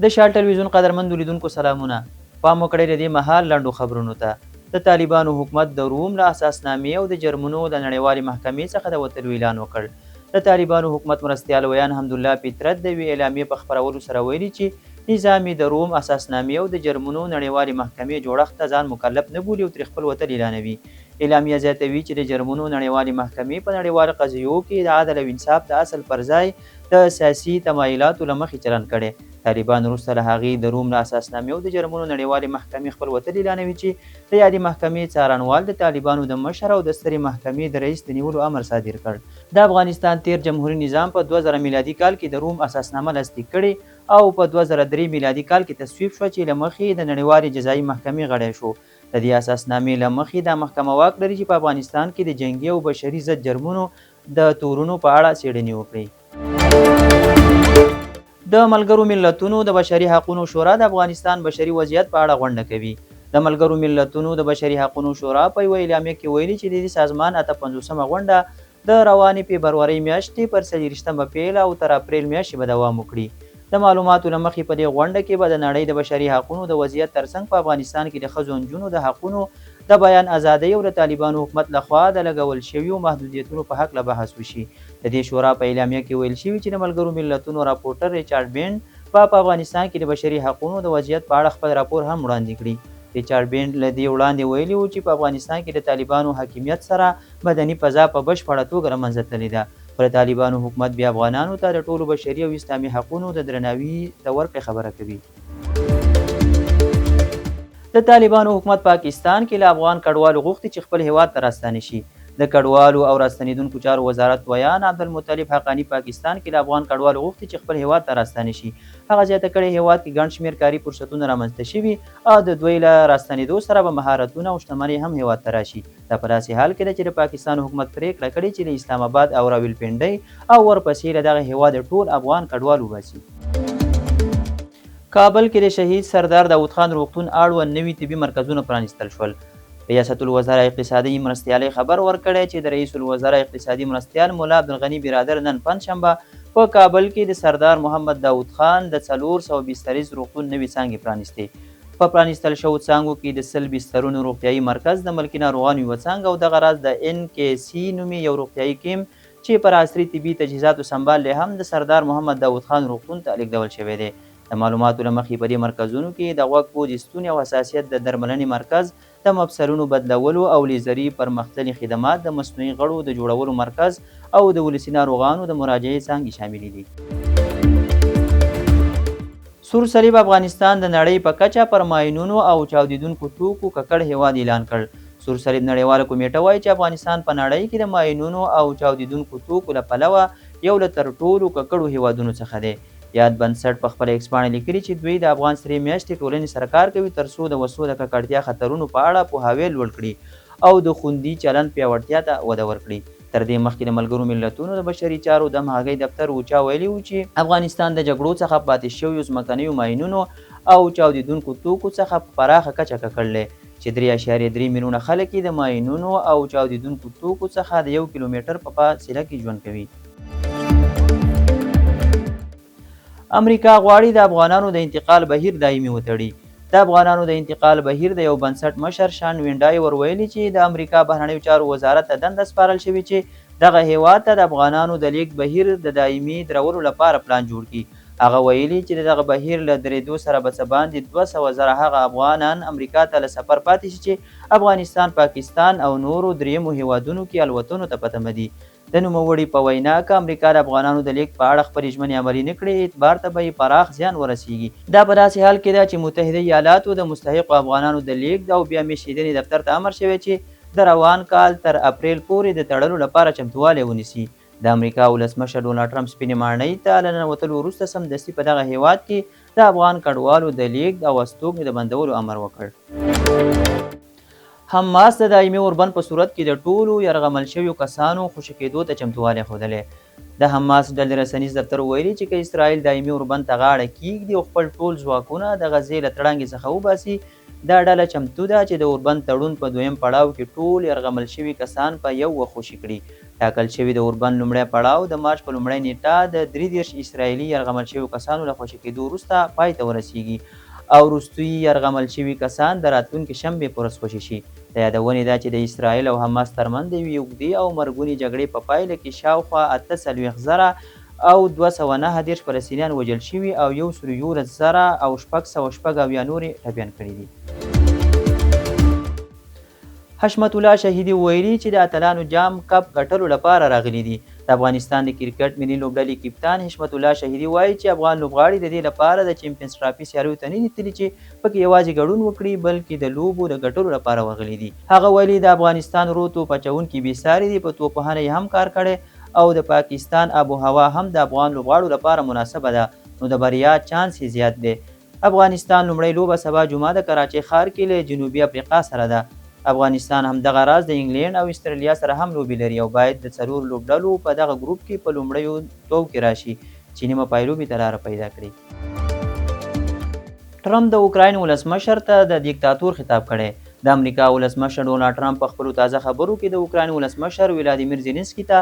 د شال ټلویزیون قدرمندو لیدونکو سلامونه. پام وکړئ د دې مهال لنډو خبرونو ته. د طالبانو حکومت د روم له اساسنامې او د جرمونو د نړیوالې محکمې څخه د وتلو اعلان وکړ. د طالبانو حکومت مرستیال ویاند حمدالله فطرت د یوې اعلامیې په خپرولو سره ویلي چې نظام یې د روم اساسنامې او د جرمونو نړیوالې محکمې جوړښت ته ځان مکلف نه بولي او ترې خپل وتل اعلانوي. اعلامیه زیاتوي چې د جرمونو نړیوالې محکمې په نړیوالو قضیو کې د عدل او انصاف د اصل پر ځای د سیاسي تمایلاتو له مخې چلند کړی. طالبان وروسته له هغې د روم له اساسنامې او د جرمونو نړیوالې محکمې خپل وتل اعلانوي چې د یادې محکمې څارنوال د طالبانو د مشر او د سترې محکمې د رئیس د نیولو امر صادر کړ. د افغانستان تېر جمهوري نظام په 2000 میلادي کال کې د روم اساسنامه لاسلیک کړې او په 2003 میلادي کال کې تصویب شوه چې له مخې یې د نړیوالې جزايي محکمې غړی شو. د دې اساسنامې له مخې دا محکمه واک لري چې په افغانستان کې د جنګي او بشري ضد جرمونو د تورونو په اړه څېړنې وکړي. د ملګرو ملتونو د بشري حقونو شورا د افغانستان بشري وضعیت په اړه غونډه کوي. د ملګرو ملتونو د بشري حقونو شورا په یوه اعلامیه کې ویلي چې د دې سازمان 58مه غونډه د روانې فبرورۍ میاشتې پر 24مه پیل او تر اپریل میاشتې به دوام وکړي. د معلوماتو له مخې په دې غونډه کې به د نړۍ د بشري حقونو د وضعیت ترڅنګ په افغانستان کې د ښځو او نجونو د حقونو، د بیان ازادۍ او د طالبانو حکومت له خوا د لګول شویو محدودیتونو په هکله بحث وشي. د دې شورا په اعلامیه کې ویل شوي چې د ملګرو ملتونو راپورټر ریچارډ بینډ به په افغانستان کې د بشري حقونو د وضعیت په اړه خپل راپور هم وړاندې کړي. ریچارډ بینډ له دې وړاندې ویلي وو چې په افغانستان کې د طالبانو حاکمیت سره مدني فضا په بشپړه توګه له منځه تللې ده. خو د طالبانو حکومت بیا افغانانو ته د ټولو بشري او اسلامي حقونو د درناوي د ورکړې خبره کوي. د طالبانو حکومت پاکستان کې له افغان کډوالو غوښتي چې خپل هېواد ته راستانه شي. د کډوالو او راستنېدونکو چارو وزارت ویاند عبدالمطلب حقاني پاکستان کې له افغان کډوالو غوښتي چې خپل هېواد ته راستانه شي. هغه زیاته کړې، هېواد کې ګڼ شمېر کاري فرصتونه رامنځته شوي او د دوی له راستنېدو سره به مهارتونه او شتمنۍ هم هېواد ته راشي. دا په داسې حال کې ده چې د پاکستان حکومت پرېکړه کړې چې له اسلام اباد او راولپنډۍ او ورپسې له دغه هېواده ټول افغان کډوال وباسي. کابل کې د شهید سردار داود خان روغتون اړوند نوي طبي مرکزونه پرانیستل شول. ریاست الوزرا اقتصادي مرستیالۍ خبر ورکړی چې د رئیس الوزرا اقتصادي مرستیال ملا عبدالغني برادر نن پنجشنبه په کابل کې د سردار محمد داود خان د 400 بستریز روغتون نوې څانګې پرانیستې. په پرانیستل شوو څانګو کې د 100 بسترونو روغتیايي مرکز، د ملکي ناروغانو یوه څانګه او دغه راز د ان کې سي نومې یو روغتیايي کیمپ چې پر عصري طبي تجهیزاتو سمبال دی هم د سردار محمد داود خان روغتون ته لېږدول شوی دی. د معلوماتو له مخې په دې مرکزونو کې د غوږ، پوزې، ستوني او حساسیت د درملنې مرکز، د مفصلونو بدلولو او لیزري پرمختللي خدمات، د مصنوعي غړو د جوړولو مرکز او د ولسي ناروغانو د مراجعې څانګې شاملې دي. سور صلیب افغانستان د نړۍ په کچه پر ماینونو او چاودیدونکو توکو ککړ هېواد اعلان کړ. سور صلیب نړیواله کمېټه وايي چې افغانستان په نړۍ کې د ماینونو او چاودیدونکو توکو له پلوه یو له تر ټولو ککړو هېوادونو څخه دی. یاد بنسټ په خپله ایکسپاڼه لیکلي چې دوی د افغان سرې میاشتې ټولنې سره کار کوي ترڅو د وسلو د ککړتیا خطرونو په اړه پوهاوی لوړ کړي او د خوندي چلند پیاوړتیا ته وده ورکړي. تر دې مخکې د ملګرو ملتونو د بشري چارو د همغږۍ دفتر اوچا ویلي وو چې افغانستان د جګړو څخه پاتې شویو ځمکنیو ماینونو او چاودیدونکو توکو څخه په پراخه کچه ککړ دی چې 3.3 میلیونه خلک یې د ماینونو او چاودیدونکو توکو څخه د یو کیلومتر په فاصله کې ژوند کوي. امریکا غواړي د افغانانو د انتقال بهیر دایمي وتړي. د افغانانو د انتقال بهیر د یو بنسټ مشر شان وینډای ور ویلي چې د امریکا بهرنیو چارو وزارت ته دنده سپارل شوې چې دغه هېواد ته د افغانانو د لیږد بهیر د دایمي درولو لپاره پلان جوړ کړي. هغه ویلي چې د دغه بهیر له درېدو سره به څه باندې 200 زره هغه افغانان امریکا ته له سفر پاتې شي چې افغانستان، پاکستان او نورو درېیمو هېوادونو کې الوتنو ته په تمه دي. د نوموړي په وینا، که امریکا د افغانانو د لېږد په اړه خپلې ژمنې عملي نه کړي، اعتبار ته به یې پراخ زیان ورسېږي. دا په داسې حال کې ده چې متحده ایالاتو د مستحقو افغانانو د لېږد او بیا مېشتېدنې دفتر ته امر شوی چې د روان کال تر اپرېل پورې د تړلو لپاره چمتووالی ونیسي. د امریکا ولسمشر ډونالډ ټرمپ سپینې ماڼۍ ته له ننوتلو وروسته سمدستي په دغه هېواد کې د افغان کډوالو د لېږد او استوګنې د بندولو امر وکړ. حماس د دایمي اوربند په صورت کې د ټولو یرغمل شویو کسانو خوشې کېدو ته چمتووالی ښودلی. د حماس ډلې رسنیز دفتر ویلي چې که اسرائیل دایمي اوربند ته غاړه کیږدي او خپل ټول ځواکونه د غزې له تړانګې څخه وباسي، دا ډله چمتو ده چې د اوربند تړون په دویم پړاو کې ټول یرغمل شوي کسان په یو وخت خوشي کړي. ټاکل شوې د اوربند لومړی پړاو د مارچ په لومړۍ نېټه د 33 اسراییلي یرغمل شویو کسانو له خوشي کېدو وروسته پای ته ورسېږي او وروستي یرغمل شوي کسان د راتلونکې شنبې په ورځ خوشي شي. د یادونې ده چې د اسراییل او حماس ترمنځ د یوې اوږدې او مرګونې جګړې په پایله کې شاوخوا 48,000 او 239 فلسطینیان وژل شوي او 111,676 نور یې ټپیان کړي دي. حشمت الله شهیدي ویلي چې د اتلانو جام کپ ګټلو لپاره راغلي دي. د افغانستان د کرکټ ملي لوبډلې کپتان حشمت الله شهیدي وایي چې افغان لوبغاړي د دې لپاره د چمپینز ټرافي سیالیو ته نه دي تللي چې پکې یوازې ګډون وکړي، بلکې د لوبو د ګټلو لپاره ورغلي دي. هغه ویلي، د افغانستان ورو توپ اچوونکي بې ساري دي، په توپ وهنه یې هم کار کړی او د پاکستان آب و هوا هم د افغان لوبغاړو لپاره مناسبه ده، نو د بریا چانس یې زیات دی. افغانستان لومړۍ لوبه سبا جمعه د کراچۍ ښار کې له جنوبي افریقا سره ده. افغانستان همدغه راز د انګلینډ او استرالیا سره هم لوبې لري او باید د څلور لوبډلو په دغه ګروپ کې په لومړیو دوو کې راشي چې نیمه پایلوبې ته لاره پیدا کړي. ټرمپ د اوکراین ولسمشر ته د دیکتاتور خطاب کړی. د امریکا ولسمشر ډونالد ټرمپ په خپلو تازه خبرو کې د اوکراین ولسمشر ولادیمیر زیلنسکي ته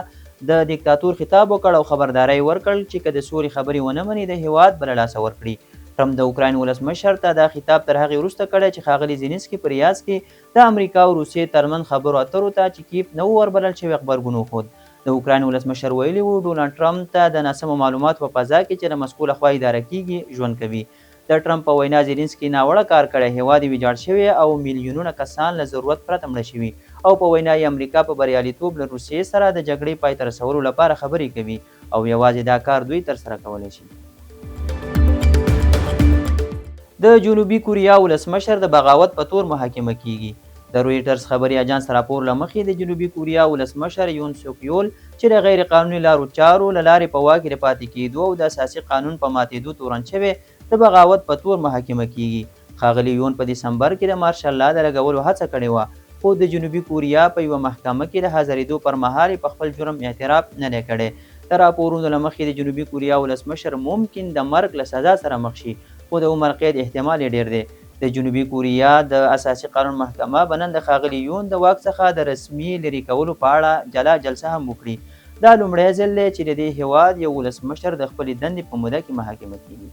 د دیکتاتور خطاب وکړ او خبرداری یې ورکړ چې که د سولې خبرې ونه مني، د هېواد به له لاسه ورکړي. ټرمپ د اوکراین ولسمشر ته دا خطاب تر هغې وروسته کړی چې ښاغلي زیلنسکي په ریاض کې د امریکا او روسیې ترمنځ خبرو اترو ته چې کیف نه و وربلل شوی، غبرګون وښود. د اوکراین ولسمشر ویلي وو، ډونالد ټرمپ ته د ناسمو معلوماتو په فضا کې چې د مسکو له خوا اداره کېږي، ژوند کوي. د ټرمپ په وینا زیلینسکي ناوړه کار کړی، هېواد یې ویجاړ شوی او میلیونونه کسان له ضرورت پرته مړه شوي او په وینا یې امریکا په بریالیتوب له روسیې سره د جګړې پای ته رسولو لپاره خبرې کوي او یوازې دا کار دوی ترسره کولی شي. د جنوبي کوریا ولسمشر د بغاوت په تور محاکمه کیږي. د رویټرز خبري اژانس راپور له مخې د جنوبي کوریا ولسمشر یون سوک یول چې د غیر قانوني لارو چارو له لارې په واک کې د پاتې کېدو او د اساسي قانون په ماتېدو تورن شوی، د بغاوت په تور محاکمه کیږي. ښاغلي یون په دسمبر کې د مارشال لا د لګولو هڅه کړې وه، خو د جنوبي کوریا په یوه محکمه کې د حاضرېدو پر مهال یې په خپل جرم اعتراف نه دی کړی. د راپورونو له مخې د جنوبي کوریا ولسمشر ممکن د مرګ له سزا سره مخ شي، خو د عمر قید احتمال یې ډېر دی. د جنوبي کوریا د اساسي قانون محکمه به نن د ښاغلي یون د واک څخه د رسمي لرې کولو په اړه جلا جلسه هم وکړي. دا لومړی ځل دی چې د دې هېواد یو ولسمشر د خپلې دندې په موده کې محاکمه کېږي.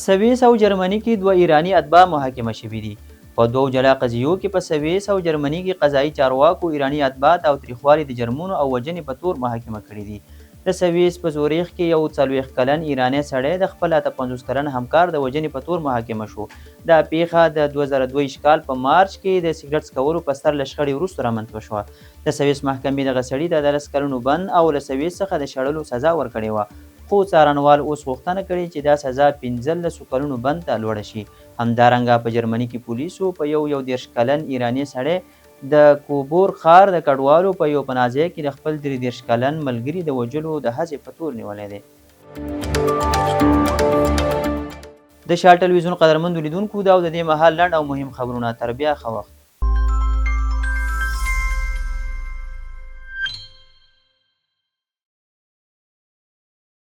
سویس او جرمني کې دوه ایراني اتباع محاکمه شوي دي. په دوو جلا قضیو کې په سویس او جرمني کې قضایي چارواکو ایراني اتباع تاوتریخوالي د جرمونو او وژنې په تور محاکمه کړي دي. د سویس په زوریخ کې یو 40 کلن ایرانی سړی د خپل 58 کلن همکار د وژنې په تور محاکمه شو. دا پیښه د 2022 کال په مارچ کې د سګرټ څکولو په سر له شخړې وروسته رامنځته شوه. د سویس محکمې دغه سړي ته د 10 کلونو بند او له سویس څخه د شړلو سزا ورکړې وه، خو څارنوال اوس غوښتنه کړې چې دا سزا 15 کلونو بند ته لوړه شي. همدارنګه په جرمني کې پولیسو په یو 31 کلن ایرانی سړی د کوبور ښار د کډوالو په یو پناهځای کې د خپل 33 کلن ملګري د وژلو د هڅې په تور نیولی دی. د شال ټلویزیون قدرمندو لیدونکو، دا او د دې مهال لنډ او مهم خبرونه. تر بیا ښه وخت.